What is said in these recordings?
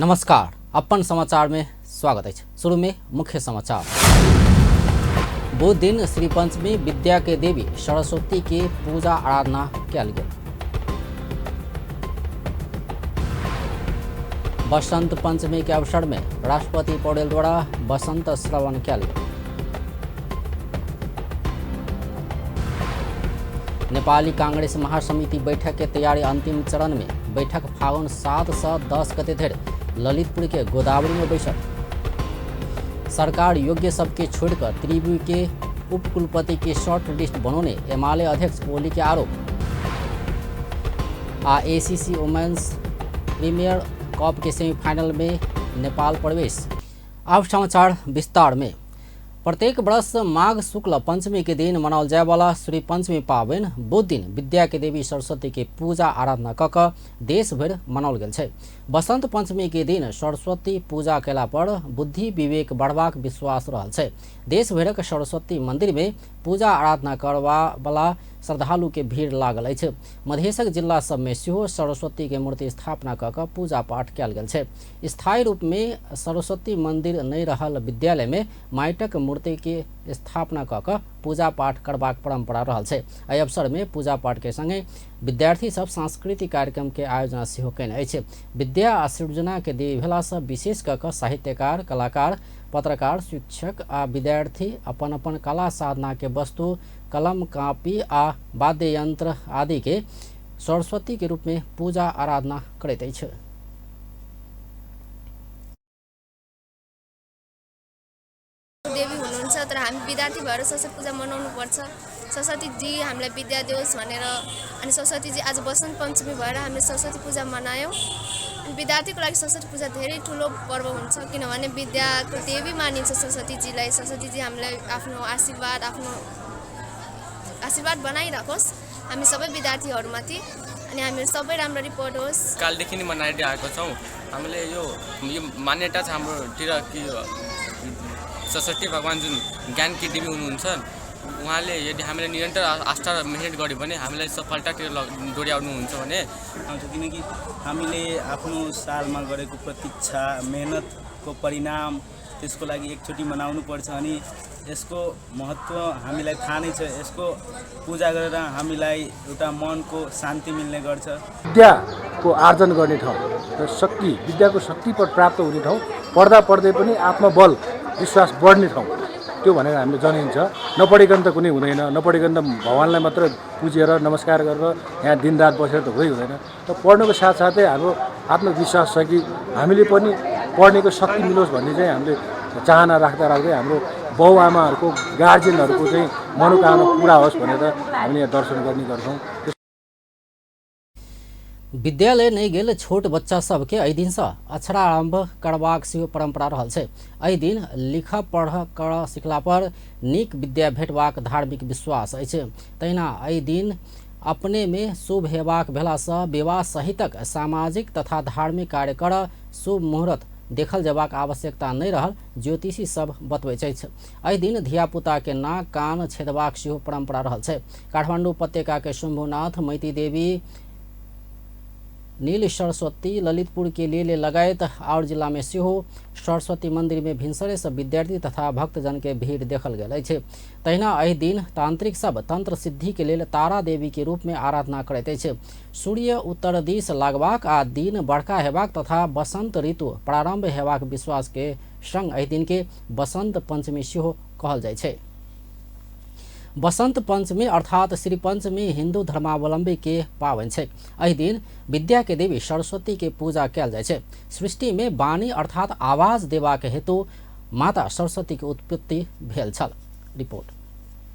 नमस्कार, अपन समाचार में स्वागत अछि। शुरू में मुख्य समाचार। बुध दिन श्री पंचमी विद्या के देवी सरस्वती के पूजा आराधना कयल गेल। बसंत पंचमी के अवसर में राष्ट्रपति पौडेल द्वारा बसंत श्रवण कयल गेल। नेपाली कांग्रेस महासमिति बैठक के तैयारी अंतिम चरण में। बैठक फागुन 7 से 10 गते धरि ललितपुर के गोदावरी में बैसत। सरकार योग्य सबके छोड़कर त्रिवि के उपकुलपति के शॉर्ट लिस्ट बनौने एमाले अध्यक्ष ओली के आरोप। आ एसीसी वुमेन्स प्रीमियर कप के सेमीफाइनल में नेपाल प्रवेश। अब समाचार विस्तार में। प्रत्येक वर्ष माघ शुक्ल पंचमी के दिन मनाओल जायवाला श्री पंचमी पाबनि बुध दिन विद्या के देवी सरस्वती के पूजा आराधना क क देश भरि मनाओल गेल छै। बसंत पंचमी के दिन सरस्वती पूजा कयला पर बुद्धि विवेक बढ़बाक विश्वास रहल छै। देश भरिक सरस्वती मंदिर में पूजा आराधना करबा वाला श्रद्धालु के भीड़ लागल अछि। मधेशक जिला सब में सेहो सरस्वती के मूर्ति स्थापना क क पूजा पाठ कयल गेल छै। स्थायी रूप में सरस्वती मंदिर नहि रहल विद्यालय में माटिक मूर्ति के स्थापना क क पूजा पाठ करबाक परंपरा रहल छै। एहि अवसर में पूजा पाठ के संगे विद्यार्थी सब सांस्कृतिक कार्यक्रम के आयोजना सेहो कयने अछि। विद्या आ सृजना के देवी भेला सँ विशेष क क साहित्यकार, कलाकार, पत्रकार, शिक्षक आ विद्यार्थी अपन अपन कला साधना के वस्तु कलम, कापी आ वाद्य यंत्र आदि के सरस्वती के रूप में पूजा आराधना करैत अछि। देवी हुनुहुन्छ, तर हामी विद्यार्थी भएर सरस्वती पूजा मनाउनु पर्छ। सरस्वतीजी हामीलाई विद्या देओस् भनेर, अनि सरस्वतीजी आज बसन्त पञ्चमी भएर हामीले सरस्वती पूजा मनायौँ। अनि विद्यार्थीको लागि सरस्वती पूजा धेरै ठुलो पर्व हुन्छ, किनभने विद्याको देवी मानिन्छ सरस्वतीजीलाई। सरस्वतीजी हामीलाई आफ्नो आशीर्वाद, आफ्नो आशीर्वाद बनाइराखोस् हामी सबै विद्यार्थीहरूमाथि, अनि हामीहरू सबै राम्ररी पढोस्। कालदेखि नै मनाइँदै आएको छौँ। हामीले यो यो मान्यता छ हाम्रोतिर कि सरस्वती भगवान् जुन ज्ञानकी देवी हुनुहुन्छ, उहाँले यदि हामीले निरन्तर आस्था र मिहिनेत गऱ्यो भने हामीलाई सफलतातिर डोर्याउनुहुन्छ भने आउँछ। किनकि हामीले आफ्नो सालमा गरेको प्रतीक्षा मेहनतको परिणाम त्यसको लागि एकचोटि मनाउनु पर्छ। अनि यसको महत्त्व हामीलाई थाहा नै छ। यसको पूजा गरेर हामीलाई एउटा मनको शान्ति मिल्ने गर्छ। विद्याको आर्जन गर्ने ठाउँ र शक्ति, विद्याको शक्ति प्राप्त हुने ठाउँ, पढ्दा पढ्दै पनि आत्मबल विश्वास बढ्ने ठाउँ त्यो भनेर हामीले जनिन्छ। नपढिकन त कुनै हुँदैन, नपढिकन त भगवान्लाई मात्र पुजेर नमस्कार गरेर यहाँ दिनरात बसेर त हुँदै हुँदैन। त पढ्नुको साथसाथै हाम्रो आत्मविश्वास छ कि हामीले पनि पढ्नेको शक्ति मिलोस् भन्ने चाहिँ हामीले चाहना राख्दा राख्दै हाम्रो बाउआमाहरूको गार्जेनहरूको चाहिँ मनोकामना पुरा होस् भनेर हामीले यहाँ दर्शन गर्ने गर्छौँ। विद्यालय नहि गेल छोट बच्चा सबके एहि दिनसँ अक्षरारम्भ करबाक सेहो परंपरा रहल छै। एहि दिन लिख पढ़ कर सिखला पर नीक विद्या भेटबाक धार्मिक विश्वास अछि। तहिना एहि दिन अपने में शुभ हेबाक भेलासँ विवाह सहितक सामाजिक तथा धार्मिक कार्य कर शुभ मुहूर्त देखल जेबाक आवश्यकता नहि रहल ज्योतिषी सब बतबैत अछि। एहि दिन धियापुता के नाक कान छेदबाक सेहो परंपरा रहल छै। काठमाडौँ उपत्यका के शम्भुनाथ, मैती देवी, नील सरस्वती, ललितपुर के लेल लगायत और जिला में सेहो सरस्वती मंदिर में भिनसरे से विद्यार्थी तथा भक्तजन के भीड़ देखल गेल अछि। तहिना एहि दिन तांत्रिक सब तंत्र सिद्धि के लेल तारा देवी के रूप में आराधना करैत अछि। सूर्य उत्तर दिस लागबाक आ दिन बड़का हेबाक तथा बसंत ऋतु प्रारंभ हेबाक विश्वास के संग एहि दिन के बसंत पंचमी सेहो कहल जाइ छै। बसंत पंचमी अर्थात श्री पंचमी हिंदू धर्मावलंबी के पाबनि छै। एहि दिन विद्या के देवी सरस्वती के पूजा कयल जाइ छै। सृष्टि में वाणी अर्थात आवाज देबाक हेतु माता सरस्वती के उत्पत्ति भेल छल। रिपोर्ट।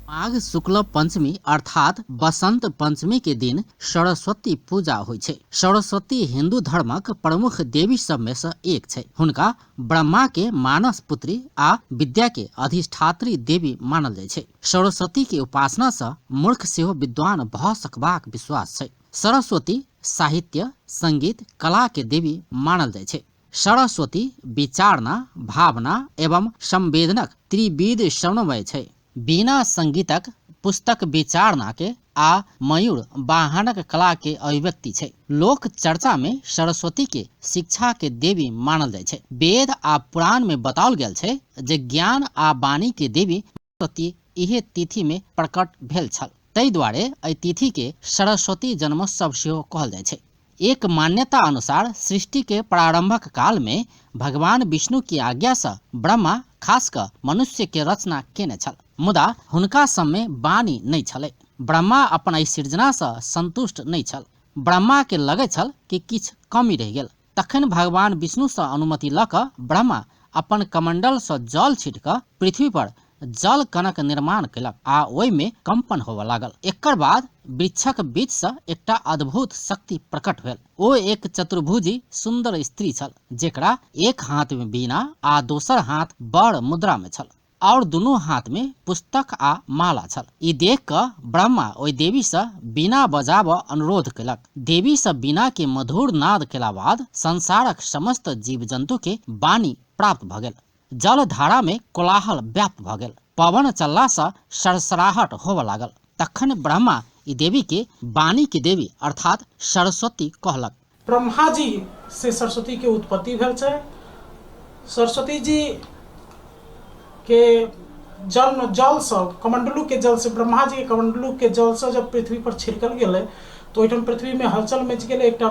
माघ शुक्ल पंचमी अर्थात बसंत पंचमी के दिन सरस्वती पूजा होइ छै। सरस्वती हिंदू धर्मक प्रमुख देवी सब में से एक छै। हुनका ब्रह्मा के मानस पुत्री आ विद्या के अधिष्ठात्री देवी मानल जाइ छै। सरस्वती के उपासना से मूर्ख सेहो विद्वान भऽ सकबाक विश्वास छै। सरस्वती साहित्य, संगीत, कला के देवी मानल जाइ छै। सरस्वती विचारणा, भावना एवं संवेदनक त्रिविध समन्वय छै। बिना संगीतक पुस्तक विचारणा के आ मयूर वाहनक कला के अभिव्यक्ति छै। लोक चर्चा में सरस्वती के शिक्षा के देवी मानल जाइ छै। वेद आ पुराण में बताओल गेल छै जे ज्ञान आ वाणी के देवी सरस्वती इहे तिथि में प्रकट भेल छल। ताहि दुआरे एहि तिथि के सरस्वती जन्मोत्सव सेहो कहल जाइ छै। एक मान्यता अनुसार सृष्टि के प्रारंभक काल में भगवान विष्णु की आज्ञा से ब्रह्मा खास क मनुष्य के रचना केने छल, मुदा हुनका सब में वाणी नहि छलै। ब्रह्मा अपन एहि सृजना से संतुष्ट नहि छल। ब्रह्मा के लगै छल कि किछु कमी रहि गेल। तखन भगवान विष्णु सँ अनुमति लऽ कऽ ब्रह्मा अपन कमंडल सँ जल छीट कऽ पृथ्वी पर जल कणक निर्माण कयलक आ ओहिमे कंपन होबय लागल। एकर बाद वृक्षक बीच सँ एकटा अद्भुत शक्ति प्रकट भेल। ओ एक चतुर्भुजी सुंदर स्त्री छल, जेकरा एक हाथ मे वीणा आ दोसर हाथ वर मुद्रा मे छल। और दुनू हाथ में पुस्तक आ माला छल। ई देख कऽ ब्रह्मा ओहि देवी सँ वीणा बजाबऽ अनुरोध कयलक। देवी सँ वीणा के मधुर नाद केला बाद संसारक समस्त जीव जन्तु के वाणी प्राप्त भऽ गेल। जल धारा में कोलाहल व्याप्त भऽ गेल। पवन चलला सँ सरसराहट होबऽ लागल। तखन ब्रह्मा ई देवी के वाणी के देवी अर्थात सरस्वती कहलक। ब्रह्मा जी से सरस्वती के उत्पत्ति भेल छै। सरस्वती जी के जन्म जलसँ, कमंडलू के जल से, ब्रह्मा जी के कमंडलू के जलसँ जब पृथ्वी पर छिड़कल गेलै तऽ ओहिठाम पृथ्वीमे हलचल मचि गेलै, एकटा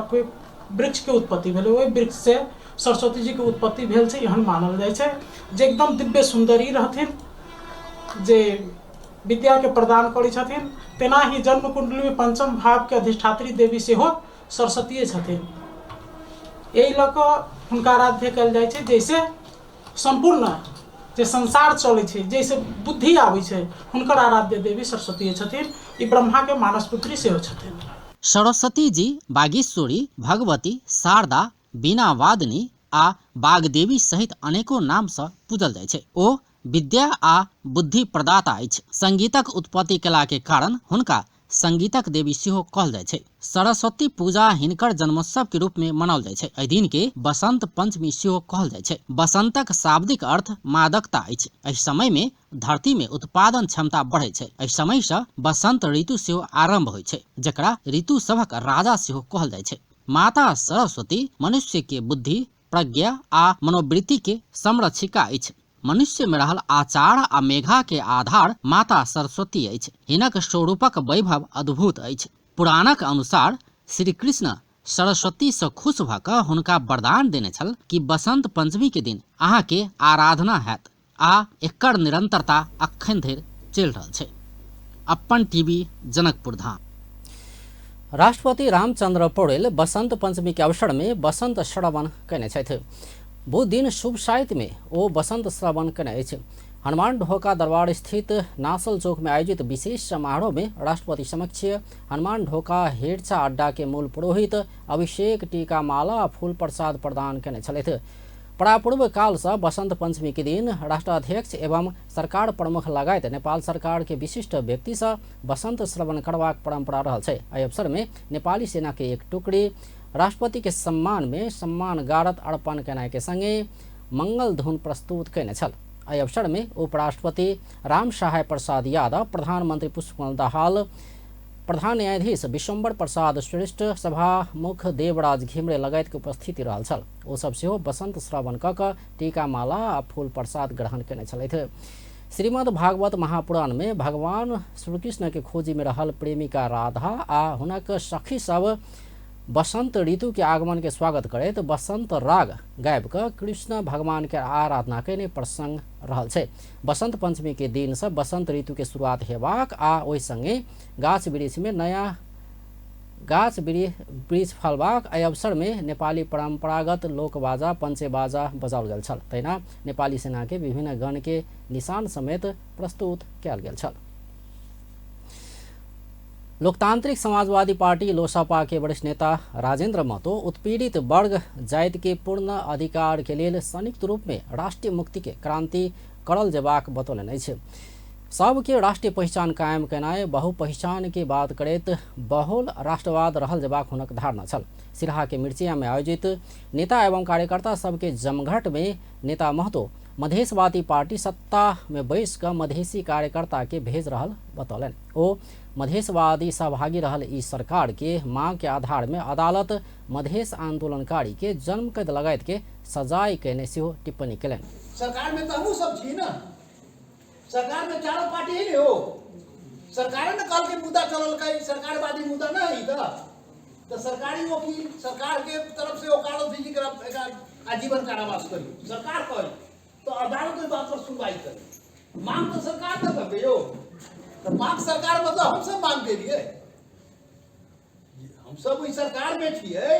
वृक्ष के उत्पत्ति भेलै। ओहि वृक्ष से सरस्वती जी के उत्पत्ति भेल छै, एहन मानल जाइ छै। जे एकदम दिव्य सुन्दरी रहथिन, जे विद्याके प्रदान करै छथिन। तेनाही जन्म कुंडलीमे पंचम भावके अधिष्ठात्री देवी सेहो सरस्वतीये छथिन। एहि लऽ कऽ हुनका आराध्य कयल जाइ छै, जाहिसँ सम्पूर्ण जे संसार चलै छै, जाहिसँ बुद्धि आबै छै, हुनकर आराध्य देवी सरस्वतीये छथिन। ई ब्रह्माके मानस पुत्री सेहो छथिन। सरस्वती जी बागीश्वरी, भगवती, शारदा, वीणावादिनी आ वाग्देवी सहित अनेको नाम सँ पूजल जाइ छै। ओ विद्या आ बुद्धि प्रदाता अछि। संगीतक उत्पत्ति केला के कारण हुनका संगीतक देवी सेहो कहल जाइ छै। सरस्वती पूजा हिनकर जन्मोत्सव के रूप में मनाओल जाइ छै। एहि दिन के बसंत पंचमी सेहो कहल जाइ छै। बसंतक शाब्दिक अर्थ मादकता अछि। एहि समय में धरती में उत्पादन क्षमता बढ़ै छै। एहि समय सँ बसंत ऋतु सेहो आरंभ होइ छै, जकरा ऋतु सभक राजा सेहो कहल जाइ छै। माता सरस्वती मनुष्य के बुद्धि, प्रज्ञा आ मनोवृत्ति के संरक्षिका अछि। मनुष्य में रहल आचार आ मेघा के आधार माता सरस्वती अछि। हिनक स्वरूपक वैभव अद्भुत अछि। पुराणक अनुसार श्री कृष्ण सरस्वती सँ खुश भऽ कऽ हुनका वरदान देने छल कि बसंत पंचमी के दिन अहाँ के आराधना हैत आ एकर निरंतरता अखन धरि चलि रहल छै। अप्पन टीवी, जनकपुर धाम। राष्ट्रपति रामचंद्र पौडेल बसंत पंचमी के अवसर में बसंत श्रवण कयने छथि। बुध दिन शुभ साइत में ओ बसंत श्रवण कयने अछि। हनुमान ढोका दरबार स्थित नासल चौक में आयोजित विशेष समारोह में राष्ट्रपति समक्ष हनुमान ढोका हेरचा अड्डा के मूल पुरोहित अभिषेक टीका माला फूल प्रसाद प्रदान कयने छलथि। परापूर्व काल से बसंत पंचमी के दिन राष्ट्राध्यक्ष एवं सरकार प्रमुख लगायत नेपाल सरकार के विशिष्ट व्यक्ति से बसंत श्रवण करबाक परंपरा रहल छै। एहि अवसर में नेपाली सेना के एक टुकड़ी राष्ट्रपति के सम्मान में सम्मान गारत अर्पण केनाइ के संगे मंगल धुन प्रस्तुत कयने छल। एहि अवसर में उपराष्ट्रपति राम सहाय प्रसाद यादव, प्रधानमंत्री पुष्पकमल दाहाल, प्रधान न्यायाधीश विश्वम्बर प्रसाद श्रेष्ठ, सभामुख देवराज घिमिरे लगायत के उपस्थिति रहल छल। ओ सब सेहो बसंत श्रवण कऽ कऽ टीका माला आ फूल प्रसाद ग्रहण केने छलथि। श्रीमद् भागवत महापुराण में भगवान श्रीकृष्ण के खोजी में रहल प्रेमिका राधा आ हुनक सखी सब बसंत ऋतु के आगमन के स्वागत करैत बसंत राग गाबि कऽ कृष्ण भगवान के आराधना केने प्रसंग रहल छै। बसंत पंचमी के दिन से बसंत ऋतु के शुरुआत हेबाक आ ओहि संगे गाछ वृक्ष में नया गाछ वृक्ष फलबाक एहि अवसर में नेपाली परंपरागत लोकबाजा पंचेबाजा बजाओल गेल छल। तहिना नेपाली सेना के विभिन्न गण के निशान समेत प्रस्तुत कयल गेल छल। लोकतांत्रिक समाजवादी पार्टी लोसपा के वरिष्ठ नेता राजेंद्र महतो उत्पीड़ित वर्ग जाति के पूर्ण अधिकार के लेल संयुक्त रूप में राष्ट्रीय मुक्ति के क्रांति करल जेबाक बतौलनि अछि। सबके राष्ट्रीय पहिचान कायम केनाइ बहु पहिचान के बात करैत बहुल राष्ट्रवाद रहल जेबाक हुनक धारणा छल। सिरहा के मिर्चिया में आयोजित नेता एवं कार्यकर्ता सबके जमघट में नेता महतो मधेशवादी पार्टी सत्ता में बैस कऽ मधेसी कार्यकर्ता के भेज रहल बतौलनि। ओ मधेशवादी सहभागी रहल ई सरकार के मांग के आधार में अदालत मधेश आंदोलनकारी के जन्मकैद लगायत के सजाय केने सेहो टिप्पणी केलनि। सरकार में तो हमहूँ सब छी ना, सरकार में चारों पार्टी ही नहीं हो, सरकार ने कहल के मुद्दा चलल, सरकारवादी मुद्दा ना है तो सरकारी वकील सरकार के तरफ से वकालत जी आजीवन कारावास करी सरकार कही तो अदालत ओहि बात पर सुनवाई करी। मांग तो सरकार ने करके यो, तो मांग सरकार मतलब हम सब मांग के लिए, हम सब ओहि सरकार में छियै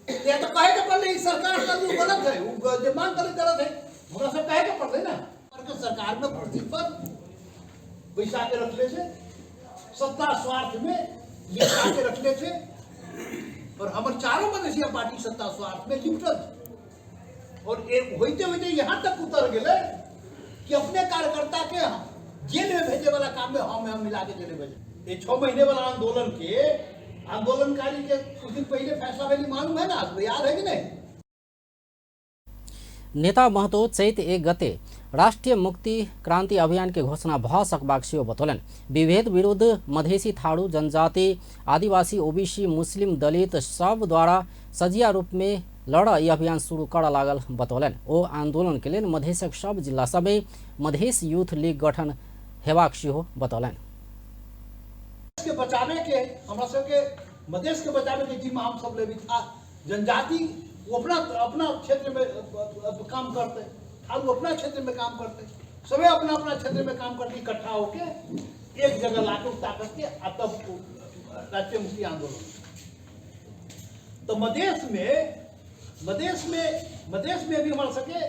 तो कहे के पड़ले सरकार कर गलत है, जो मांग करे गलत है, हमरा सब कहे के पड़ले ना। सरकार में कुर्सी पर बैसा के रखले छे, सत्ता स्वार्थ में लिपटा के रखले छे, और हमर चारों मधेसिया पार्टी सत्ता स्वार्थ में लिपटल, और एक होते होते यहाँ तक उतर गए कि अपने कार्यकर्ता के जेल में भेजे वाला काम में हम मिला के जेल में भेजे। ये 6 महीने वाला आंदोलन के आंदोलनकारी के कुछ दिन पहले फैसला भेली, मालूम है ना, याद है कि नहीं। नेता महतो चैत 1 गते राष्ट्रिय मुक्ति क्रांति अभियान के घोषणा भ सकबाक सेहो बतौलनि। विभेद विरुद्ध मधेसी, थारू, जनजाति, आदिवासी, ओबीसी, मुस्लिम, दलित सब द्वारा सजिया रूप में लड़ ई अभियान शुरू कर लागल बतौलनि। ओ आंदोलन के लेल मधेशक सब जिला सबमे मधेश यूथ लीग गठन हेबाक सेहो बतौलनि। के बचावे के हमरा सबके मधेश के बचावे के जिम्मा हम सब लेबी। जनजाति वो अपना अपना क्षेत्र में काम करते, थारू अपना क्षेत्र में काम करते, सभी अपना अपना क्षेत्र में काम करते, इकट्ठा होके एक जगह लाके ताकत के आ तब राष्ट्रीय मुक्ति आंदोलन। तो मधेश में भी हमारे सके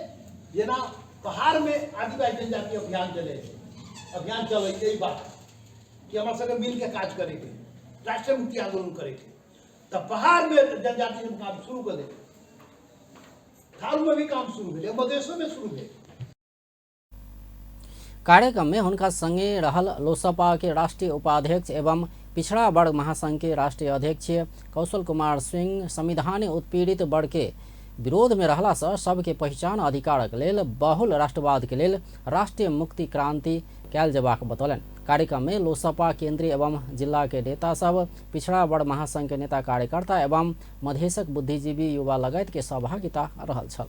जेना पहाड़ में आदिवासी जनजाति अभियान चले, अभियान चले, यही बात कि हमारे सके मिल के काज करेंगे, राष्ट्रीय मुक्ति आंदोलन करेंगे। तब पहाड़ में जनजाति काम शुरू कर दे, थारू में भी काम शुरू भेलै, मधेशो में शुरू भेल। कार्यक्रम में हुनका संगे रहल लोसपा के राष्ट्रीय उपाध्यक्ष एवं पिछड़ा वर्ग महासंघ के राष्ट्रीय अध्यक्ष कौशल कुमार सिंह संविधान उत्पीड़ित वर्ग के विरोध में रहला से सबके पहिचान अधिकारक लेल बहुल राष्ट्रवाद के लेल राष्ट्रीय मुक्ति क्रांति कैल जेबाक बतौलनि। कार्यक्रम में लोसपा केंद्रीय एवं जिला के नेता सब, पिछड़ा वर्ग महासंघ के नेता कार्यकर्ता एवं मधेशक बुद्धिजीवी युवा लगायत के सहभागिता रहल छल।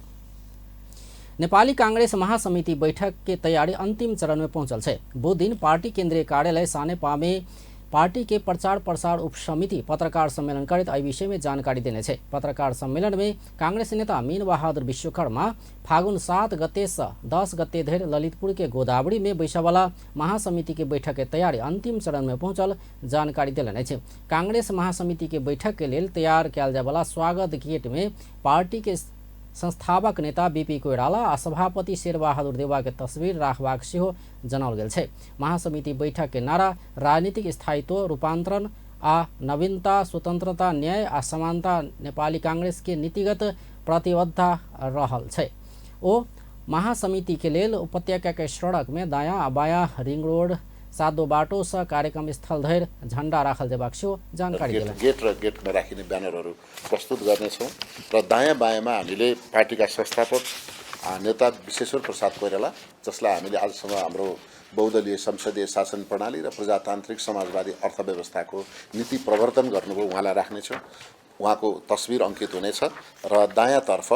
नेपाली कांग्रेस महासमिति बैठक के तैयारी अंतिम चरण में पहुंचल छै। बुध दिन पार्टी केंद्रीय कार्यालय सानेपा में पार्टी के प्रचार प्रसार उपसमिति पत्रकार सम्मेलन करैत एहि विषय में जानकारी देने छै। पत्रकार सम्मेलन में कांग्रेस नेता मीन बहादुर विश्वकर्मा फागुन 7 गते से 10 गते धरि ललितपुर के गोदावरी में बैसवाला महासमिति के बैठक के तैयारी अंतिम चरण में पहुंचल जानकारी देलनि अछि। कांग्रेस महासमिति के बैठक के लेल तैयार कयल जायवाला स्वागत गेट में पार्टी के संस्थापक नेता बीपी कोइराला आ सभापति शेरबहादुर देउवा के तस्वीर राखबाक सेहो जनाओल गेल छै। महासमिति बैठक के नारा राजनीतिक स्थायित्व, रूपांतरण आ नवीनता, स्वतंत्रता, न्याय आ समानता नेपाली कांग्रेस के नीतिगत प्रतिबद्धता रहल छै। ओ महासमिति के लेल उपत्यका के सड़क में दायां आ बायां रिंग रोड सादो बाटो से कार्यक्रम स्थल धरि झण्डा राखल जेबाक सेहो जानकारी देलनि। गेट र गेटमा राखिने ब्यानरहरू प्रस्तुत गर्नेछौँ र दायाँ बायाँमा हामीले पार्टीका संस्थापक नेता विश्वेश्वर प्रसाद कोइराला, जसलाई हामीले आजसम्म हाम्रो बहुदलीय संसदीय शासन प्रणाली र प्रजातान्त्रिक समाजवादी अर्थव्यवस्थाको नीति प्रवर्तन गर्नुभयो, उहाँलाई राख्नेछौँ। उहाँको तस्बिर अङ्कित हुनेछ र दायाँतर्फ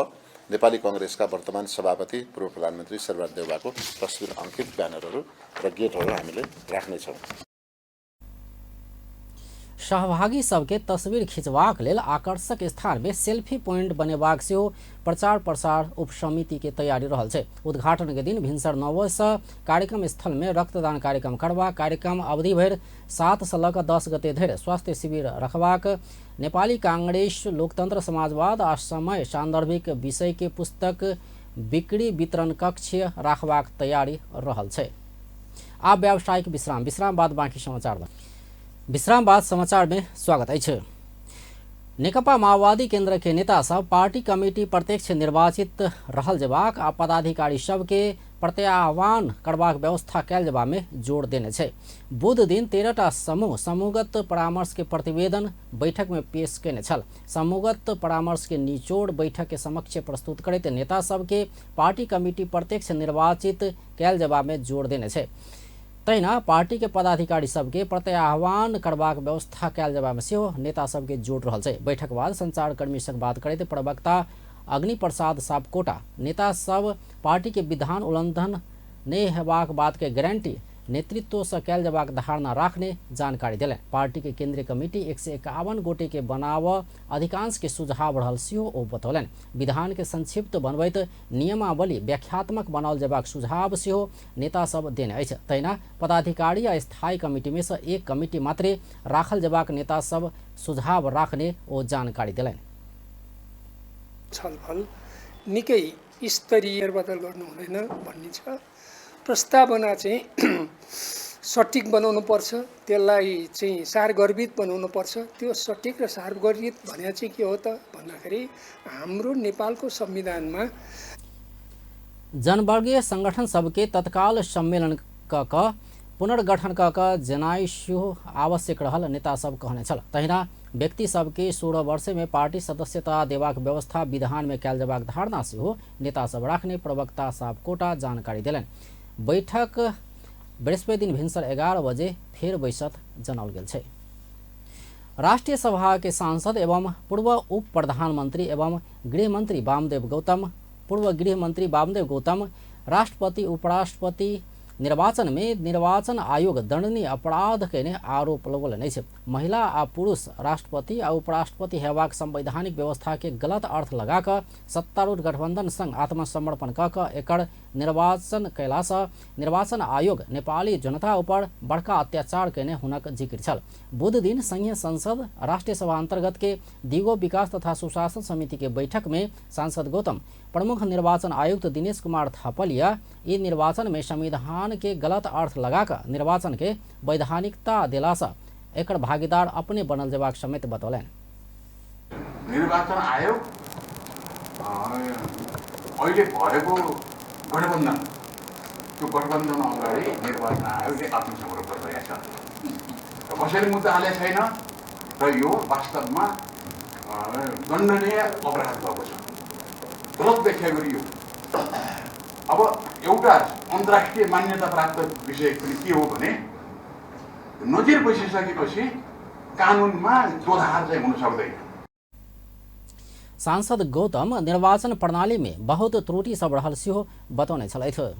नेपाली कांग्रेसका वर्तमान सभापति पूर्व प्रधानमन्त्री शेरबहादुर देउवाको तस्बिर अङ्कित ब्यानरहरू र गेटहरू हामीले राख्नेछौँ। सहभागी सबके तस्वीर खिंचबाक लेल आकर्षक स्थान में सेल्फी पॉइंट बनेबाक सेहो प्रचार प्रसार उपसमिति के तैयारी रहल छै। उद्घाटन के दिन भिनसर 9 बजे से कार्यक्रम स्थल में रक्तदान कार्यक्रम करबाक, कार्यक्रम अवधि भरि 7 से लऽ कऽ 10 गते धरि स्वास्थ्य शिविर रखबाक, नेपाली कांग्रेस लोकतंत्र समाजवाद आ समय सान्दर्भिक विषय के पुस्तक बिक्री वितरण कक्ष राखबाक तैयारी रहल छै। आब व्यावसायिक विश्राम, विश्राम बाद बाँकी समाचार। विश्राम बाद समाचार में स्वागत अछि। नेकपा माओवादी केंद्र के नेता सब पार्टी कमिटी प्रत्यक्ष निर्वाचित रहल जेबाक आ पदाधिकारी सबके प्रत्याह्वान करबाक व्यवस्था कयल जेबा में जोर देने छै। बुध दिन 13टा समूह समूहगत परामर्श के प्रतिवेदन बैठक में पेश केने छल। समूहगत परामर्श के निचोड़ बैठक के समक्ष प्रस्तुत करैत नेता सबके पार्टी कमिटी प्रत्यक्ष निर्वाचित कयल जेबा में जोर देने छै। तहिना पार्टी के पदाधिकारी सबके प्रत्याह्वान करबाक व्यवस्था कयल जेबा में सेहो नेता सबके जोड़ रहल छै। बैठक बाद संचारकर्मी संग बात करैत प्रवक्ता अग्नि प्रसाद सापकोटा नेता सब पार्टी के विधान उल्लंघन नहि हेबाक बात के गारंटी नेतृत्व से कयल जेबाक धारणा राखने जानकारी देलनि। पार्टी के केंद्रीय कमिटी 151 गोटे के बनाव अधिकांश के सुझाव रहल सेहो ओ बतौलनि। विधान के संक्षिप्त बनबैत नियमावली व्याख्यात्मक बनाओल जेबाक सुझाव सेहो नेता सब देने अछि। तहिना पदाधिकारी आ स्थायी कमिटी में से एक कमिटी मात्रे राखल जेबाक नेता सब सुझाव राखने ओ जानकारी देलनि। छलफल निकै स्तरीय फेरबदल गर्नु हुँदैन भन्ने छ। प्रस्तावना चाहिँ सटिक बनाउनु पर्छ, त्यसलाई चाहिँ सारगर्भित बनाउनु पर्छ। त्यो सटिक र सारगर्भित भने चाहिँ के हो त भन्दाखेरि हाम्रो नेपालको संविधानमा जनवर्गीय संगठन सबके तत्काल सम्मेलन क पुनर्गठन क जनाइ सेहो आवश्यक रहल नेता सब कहने छल। तहिना व्यक्ति सबके 16 वर्ष में पार्टी सदस्यता देबाक व्यवस्था विधान में कयल जेबाक धारणा सेहो नेता सब राखने प्रवक्ता सापकोटा जानकारी देलनि। बैठक बृहस्पति दिन भिनसर 11 बजे फेर बैसत जनाओल गेल छै। राष्ट्रिय सभा के सांसद एवं पूर्व उप प्रधानमंत्री एवं गृहमंत्री वामदेव गौतम पूर्व गृहमंत्री वामदेव गौतम राष्ट्रपति उपराष्ट्रपति निर्वाचन में निर्वाचन आयोग दंडनीय अपराध केने आरोप लगौलनि अछि। महिला आ पुरुष राष्ट्रपति आ उपराष्ट्रपति हेबाक संवैधानिक व्यवस्था के गलत अर्थ लगा कऽ सत्तारूढ़ गठबंधन संग आत्मसमर्पण कऽ कऽ एकर निर्वाचन कयलासँ निर्वाचन आयोग नेपाली जनता ऊपर बड़का अत्याचार केने हुनक जिक्र छल। बुध दिन संघीय संसद राष्ट्रिय सभा अंतर्गत के दिगो विकास तथा सुशासन समिति के बैठक में सांसद गौतम प्रमुख निर्वाचन आयुक्त दिनेश कुमार थापलिया ई निर्वाचन में संविधान के गलत अर्थ लगाकर निर्वाचन के वैधानिकता दिलासा एकर भागीदार अपने बनल जेबाक समेत बतौलनि। निर्वाचन आयोग अहिले भएको गठबन्धन, त्यो गठबन्धन अगाडि निर्वाचन आयोगले आत्मसमर्पण गरेको छ र कसैले मुद्दा हालेको छैन र यो वास्तवमा दण्डनीय अपराध भएको छ, गलत व्याख्या गरियो। अब एउटा अन्तर्राष्ट्रिय मान्यता प्राप्त विषय पनि के हो भने नजिर बसिसकेपछि कानुनमा दोधार चाहिँ हुन सक्दैन। सांसद गौतम निर्वाचन प्रणाली में बहुत त्रुटि सब रहल सेहो बतौने छलथि।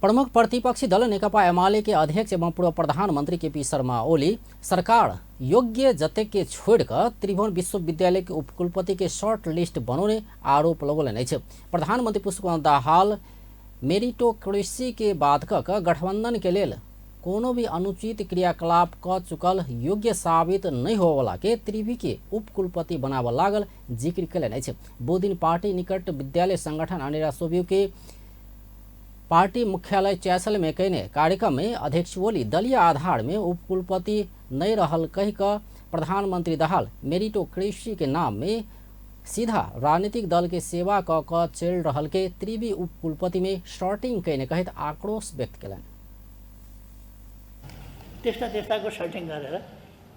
प्रमुख प्रतिपक्षी दल नेकपा एमाले के अध्यक्ष एवं पूर्व प्रधानमंत्री केपी शर्मा ओली सरकार योग्य जतेक के छोड़िकऽ त्रिभुवन विश्वविद्यालय के उपकुलपति के शॉर्ट लिस्ट बनौने आरोप लगौलनि अछि। प्रधानमंत्री पुष्पकमल दाहाल मेरिटोक्रेसी के बात कऽ कऽ गठबंधन के लेल कोनो भी अनुचित क्रियाकलाप कऽ चुकल योग्य साबित नहि होवला के त्रिवी के उपकुलपति बनाबऽ लागल जिक्र कयलनि अछि। बुध दिन पार्टी निकट विद्यालय संगठन अनेरा सोबियो के पार्टी मुख्यालय चैसल में कयने कार्यक्रम में अध्यक्ष ओली दलीय आधार में उपकुलपति नहीं रहल कहि कऽ प्रधानमंत्री दाहाल मेरिटोक्रेसी के नाम में सीधा राजनीतिक दल के सेवा कऽ कऽ चलि रहल के त्रिवी उपकुलपति में शॉर्टिंग कयने कहैत आक्रोश व्यक्त कयलनि। त्यस्ता त्यस्ताको सर्टिङ गरेर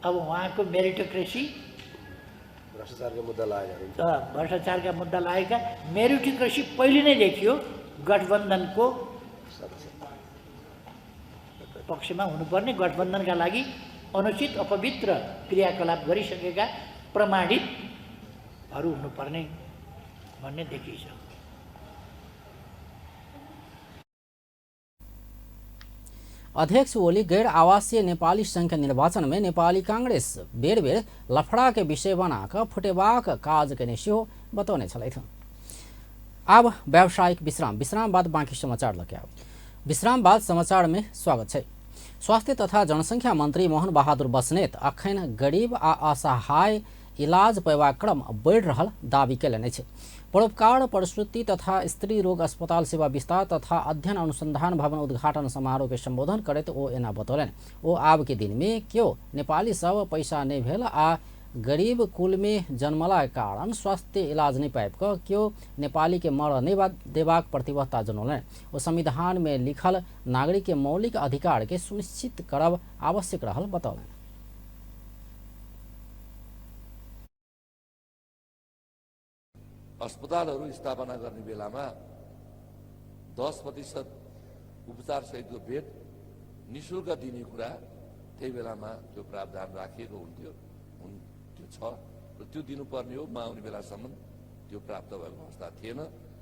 अब उहाँको मेरिटोक्रेसी भ्रष्टाचारको मुद्दा लागेका, भ्रष्टाचारका मुद्दा लागेका मेरिटोक्रेसी पहिले नै देखियो गठबन्धनको पक्षमा हुनुपर्ने, गठबन्धनका लागि अनुचित अपवित्र क्रियाकलाप गरिसकेका प्रमाणितहरू हुनुपर्ने भन्ने देखिन्छ। अध्यक्ष ओली गैर आवासीय नेपाली संघ निर्वाचन में नेपाली कांग्रेस बेर बेर लफड़ा के विषय बनाकर फुटेबाक काज केने सेहो बतौने छलथि। अब व्यावसायिक विश्राम, विश्राम बाद बाँकी समाचार लके आउ। विश्राम बाद समाचार में स्वागत है। स्वास्थ्य तथा जनसंख्या मंत्री मोहन बहादुर बस्नेत अखन गरीब आ असहाय इलाज पेबाक क्रम बढ़ि रहल दावी कयलनि अछि। परोपकार प्रसूति तथा स्त्री रोग अस्पताल सेवा विस्तार तथा अध्ययन अनुसंधान भवन उद्घाटन समारोह के संबोधन करैत ओ एना बतौलनि। ओ आब के दिन में केओ नेपाली सब पैसा नहि भेल आ गरीब कुल में जन्मला के कारण स्वास्थ्य इलाज नहीं पाबि कऽ केओ नेपाली के मरऽ नहि देबाक प्रतिबद्धता जनौलनि। ओ संविधान में लिखल नागरिक के मौलिक अधिकार के सुनिश्चित करब आवश्यक रहल बतौलनि। अस्पतालहरू स्थापना गर्ने बेलामा 10% उपचार सहितको बेड निशुल्क दिने कुरा त्यही बेलामा त्यो प्रावधान राखिएको हुन्थ्यो, त्यो छ र त्यो दिनुपर्ने हो। म आउने बेलासम्म त्यो प्राप्त भएको अवस्था थिएन।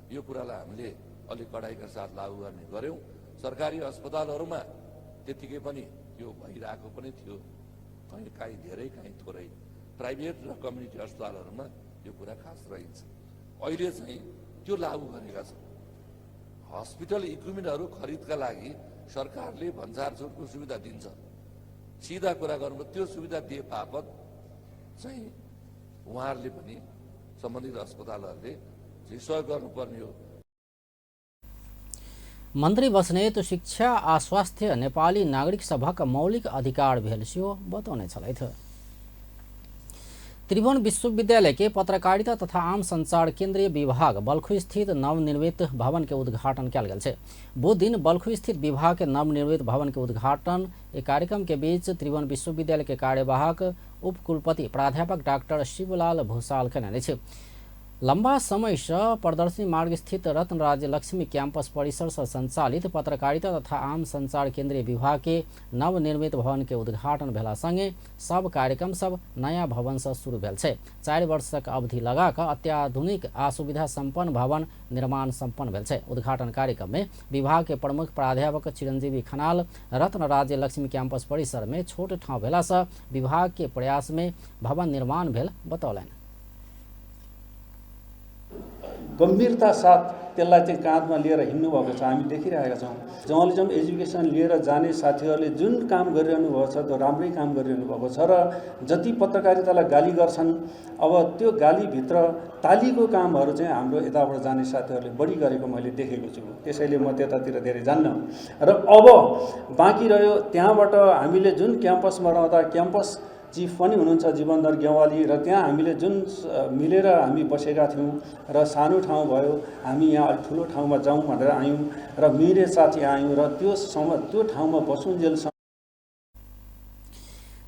यो कुरालाई हामीले अलिक कडाइका साथ लागू गर्ने गऱ्यौँ। सरकारी अस्पतालहरूमा त्यत्तिकै पनि त्यो भइरहेको पनि थियो, कहीँ काहीँ धेरै काहीँ थोरै। प्राइभेट र कम्युनिटी अस्पतालहरूमा यो कुरा खास रहन्छ। अहिले चाहिँ त्यो लागू गरेका छौँ। हस्पिटल इक्विपमेन्टहरू खरिदका लागि सरकारले भन्सार छुटको सुविधा दिन्छ। सिधा कुरा गर्नु, त्यो सुविधा दिए बापत चाहिँ उहाँहरूले पनि सम्बन्धित अस्पतालहरूले चाहिँ सहयोग गर्नुपर्ने हो। मंत्री बस्नेत शिक्षा आ स्वास्थ्य नेपाली नागरिक सभक मौलिक अधिकार भेल सेहो बतौने छलथि। त्रिभुवन विश्वविद्यालय के पत्रकारिता तथा आम संचार केंद्रीय विभाग बल्खु स्थित नवनिर्मित भवन के उद्घाटन कयल गेल छै। बुध दिन बल्खु स्थित विभाग के नवनिर्मित भवन के उद्घाटन एक कार्यक्रम के बीच त्रिभुवन विश्वविद्यालय के कार्यवाहक उपकुलपति प्राध्यापक डॉक्टर शिवलाल भूषाल केने अछि। लंबा समय से प्रदर्शनी मार्ग स्थित रत्नराज लक्ष्मी कैंपस परिसर से संचालित पत्रकारिता तथा आम संचार केंद्रीय विभाग के नवनिर्मित भवन के उद्घाटन भेला संगे सब कार्यक्रम सब नया भवन से शुरू भेल छै। 4 वर्षक अवधि लगा कऽ अत्याधुनिक आ सुविधा संपन्न भवन निर्माण संपन्न भेल छै। उद्घाटन कार्यक्रम में विभाग के प्रमुख प्राध्यापक चिरंजीवी खनाल रत्नराज लक्ष्मी कैंपस परिसर में छोट ठाउँ भेला से विभाग के प्रयास में भवन निर्माण भेल बतौलनि। गम्भीरता साथ त्यसलाई चाहिँ काँधमा लिएर हिँड्नु भएको छ, हामी देखिरहेका छौँ। जर्नलिजम एजुकेसन लिएर जाने साथीहरूले जुन काम गरिरहनु भएको छ त्यो राम्रै काम गरिरहनु भएको छ र जति पत्रकारितालाई गाली गर्छन् अब त्यो गालीभित्र तालीको कामहरू चाहिँ हाम्रो यताबाट जाने साथीहरूले बढी गरेको मैले देखेको छु। त्यसैले म त्यतातिर धेरै जान्न। र अब बाँकी रह्यो त्यहाँबाट हामीले जुन क्याम्पसमा रहँदा क्याम्पस चिफ पनि हुनुहुन्छ जीवनधर गेवाली र त्यहाँ हामीले जुन मिलेर हामी बसेका थियौँ र सानो ठाउँ भयो, हामी यहाँ अलिक ठुलो ठाउँमा जाउँ भनेर आयौँ र मिरे साथी आयौँ र त्यो समय त्यो ठाउँमा बसुन्जेलसम्म।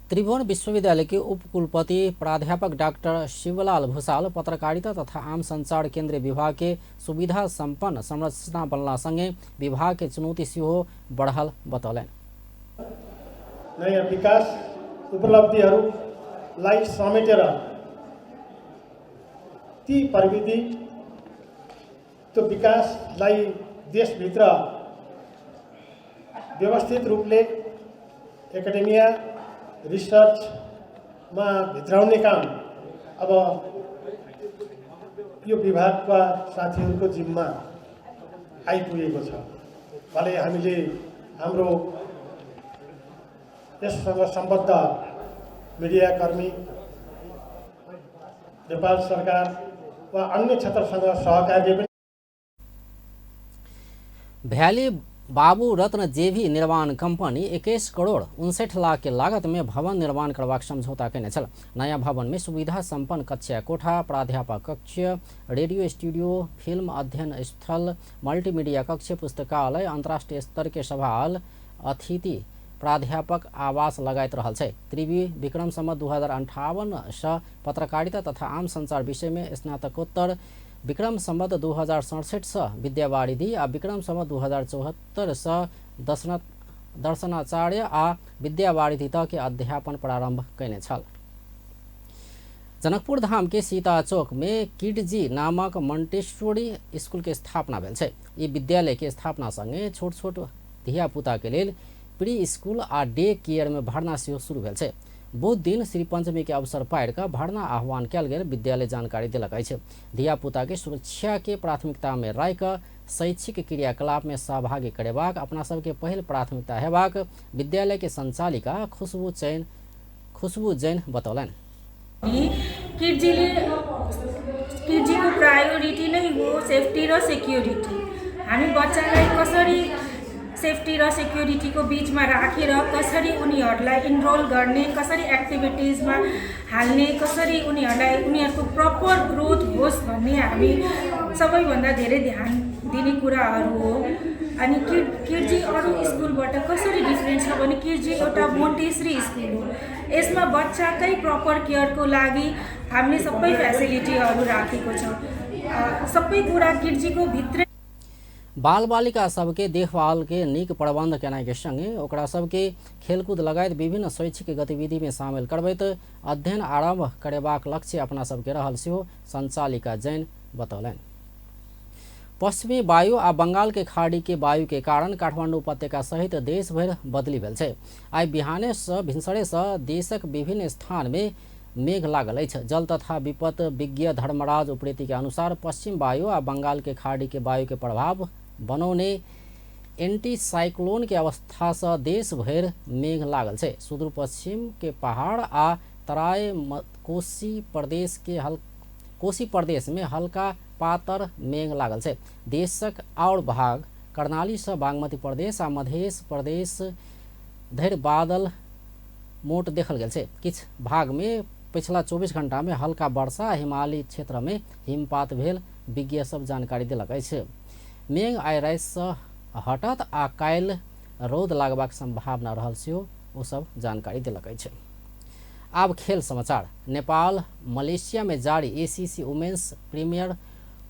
त्रिभुवन विश्वविद्यालय के उपकुलपति प्राध्यापक डॉक्टर शिवलाल भूषाल पत्रकारिता तथा आम संचार केंद्रीय विभाग के सुविधा संपन्न संरचना बनला संगे विभाग के चुनौती सेहो बढ़ल बतौलनि। नयाँ विकास उपलब्धिहरूलाई समेटेर ती प्रविधि त्यो विकासलाई देशभित्र व्यवस्थित रूपले एकाडेमिया रिसर्चमा भित्राउने काम अब यो विभागका साथीहरूको जिम्मा आइपुगेको छ। भले हामीले हाम्रो यससँग सम्बद्ध मिडियाकर्मी, नेपाल सरकार वा अन्य क्षेत्रसँग सहकार्य पनि। भ्याली बाबू रत्न जेवी निर्माण कंपनी 21 करोड़ 59 लाख के लागत में भवन निर्माण करबाक समझौता केने छल। नया भवन में सुविधा संपन्न कक्षा कोठा, प्राध्यापक कक्ष, रेडियो स्टूडियो, फिल्म अध्ययन स्थल, मल्टीमीडिया कक्ष, पुस्तकालय, अंतर्राष्ट्रीय स्तर के सभा हॉल, अतिथि प्राध्यापक आवास लगायत रहल छै। त्रिवी विक्रम सम्वत 2058 सँ पत्रकारिता तथा आम संचार विषय में स्नातकोत्तर, विक्रम सम्वत 2067 सँ विद्यावारिधि आ विक्रम सम्वत 2074 सँ दर्शनाचार्य आ विद्यावारिधि तह के अध्यापन प्रारंभ कयने छल। जनकपुर धाम के सीता चौक में किडजी नामक मोंटेश्वरी स्कूल के स्थापना भेल छै। ई विद्यालय के स्थापना संगे छोट छोट धियापुता के लेल प्री स्कूल आ डे केयर में भर्ना सेहो शुरू भेल छै। बुध दिन श्री पंचमी के अवसर पारि कऽ भर्ना आह्वान कयल गेल विद्यालय जानकारी देलक अछि। धियापुता के सुरक्षा के प्राथमिकता में राखि कऽ शैक्षिक क्रियाकलाप में सहभागी करेबाक अपना सबके पहिल प्राथमिकता हेबाक विद्यालय के संचालिका खुशबू जैन बतौलनि। किडजीको प्रायोरिटी नै हो सेफ्टी र सेक्युरिटी। हामी बच्चालाई कसरी सेफ्टी र सेक्युरिटीको बिचमा राखेर कसरी उनीहरूलाई इनरोल गर्ने, कसरी एक्टिभिटिजमा हाल्ने, कसरी उनीहरूलाई उनीहरूको प्रपर ग्रोथ होस् भन्ने हामी सबैभन्दा धेरै ध्यान दिने कुराहरू हो। अनि किर्जी अरू स्कुलबाट कसरी डिफ्रेन्ट छ भने किर्जी एउटा मोन्टेसरी स्कुल हो। यसमा बच्चाकै प्रपर केयरको लागि हामीले सबै फेसिलिटीहरू राखेको छ। सबै कुरा किर्जीको भित्रै। बाल बालिका सबके देखभाल के नीक प्रबंध केनाइ के संगे ओकरा सबके खेलकूद लगायत विभिन्न शैक्षिक गतिविधि में शामिल करबैत अध्ययन आरंभ करेबाक लक्ष्य अपना सबके रहल सेहो संचालिका जैन बतौलनि। पश्चिमी वायु आ बंगाल के खाड़ी के वायु के कारण काठमाडौँ उपत्यका सहित देशभरि बदली भेल छै। आइ बिहाने सँ भिनसरे सँ देशक विभिन्न स्थान में मेघ लागल अछि। जल तथा विपत विज्ञ धर्मराज उप्रेती के अनुसार पश्चिम वायु आ बंगाल के खाड़ी के वायु के प्रभाव बनौने एंटी साइक्लोन के अवस्था से देश भरि मेघ लागल छै। सुदूर पश्चिम के पहाड़ आ तराई कोसी प्रदेश में हल्का पातर मेघ लागल छै। देशक और भाग कर्णाली से बागमती प्रदेश आ मध्य प्रदेश धरि बादल मोट देखल गेल छै। किछु भाग में पिछला 24 घंटा में हल्का वर्षा, हिमालयी क्षेत्र में हिमपात भेल विज्ञ सब जानकारी देलक अछि। मेघ आइ राति सँ हटत आ काल्हि रौद लागबाक संभावना रहल सेहो ओ सब जानकारी देलक अछि। आब खेल समाचार। नेपाल मलेशिया में जारी एसीसी वुमेन्स प्रीमियर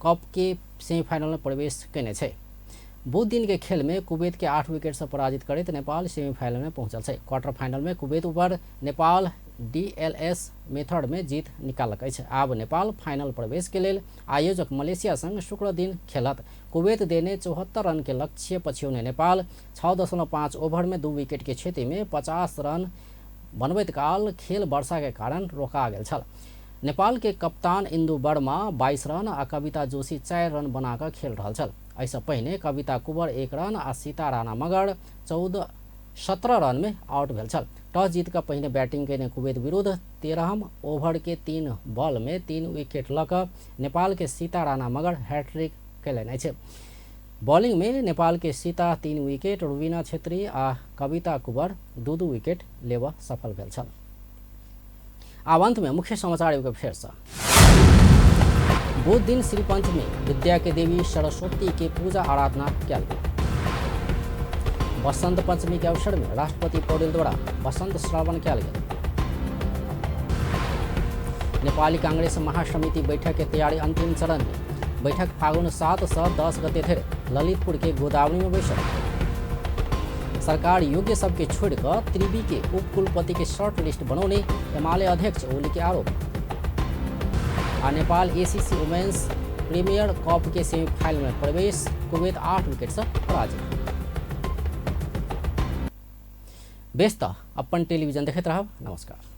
कप के सेमीफाइनल में प्रवेश कयने छै। बुध दिन के खेल में कुवैत के 8 विकेट से पराजित करैत नेपाल सेमीफाइनल में पहुंचल छै। क्वार्टर फाइनल में कुवैत ऊपर नेपाल डीएलएस मेथड में जीत निकालक अछि। आब नेपाल फाइनल प्रवेश के लेल आयोजक मलेशिया संग शुक्र दिन खेलत। कुवैत देने 74 रन के लक्ष्य पछ्यौने नेपाल 6.5 ओवर में 2 विकेट के क्षति में 50 रन बनबैत काल खेल वर्षा के कारण रोका गेल छल। नेपाल के कप्तान इंदु वर्मा 22 रन आ कविता जोशी 4 रन बनाकर खेल रहल छल। एहिसँ पहिने कविता कुंवर 1 रन आ सीता राणा मगर 17 रन में आउट भेल छल। टॉस जीत कऽ पहिने बैटिंग केने कुवैत विरुद्ध 13 ओवर के 3 बॉल में 3 विकेट लऽ कऽ नेपाल के सीता राणा मगर हैट्रिक कयलनि अछि। बॉलिंग में नेपाल के सीता 3 विकेट, रुबीना छेत्री आ कविता कुंवर 2-2 विकेट लेबऽ सफल भेल छल। आब अंत में मुख्य समाचार एक फेर से। बुध दिन श्री पंचमी विद्या के देवी सरस्वती के पूजा आराधना कयल गेल। बसंत पंचमी के अवसर में राष्ट्रपति पौडेल द्वारा बसंत श्रावण कयल गेल। नेपाली कांग्रेस महासमिति बैठक के तैयारी अंतिम चरण में। बैठक फागुन 7 से 10 गते धरि ललितपुर के गोदावरी में बैसत। सरकार योग्य सबके छोड़िकऽ त्रिवी के उपकुलपति के शॉर्ट लिस्ट बनौने एमाले अध्यक्ष ओली के आरोप। आ Nepal ACC women's premier cup के सेमीफाइनल में प्रवेश, कुवैत 8 विकेट से पराजित। बेस त अपन टेलीविजन देखैत रहब। नमस्कार।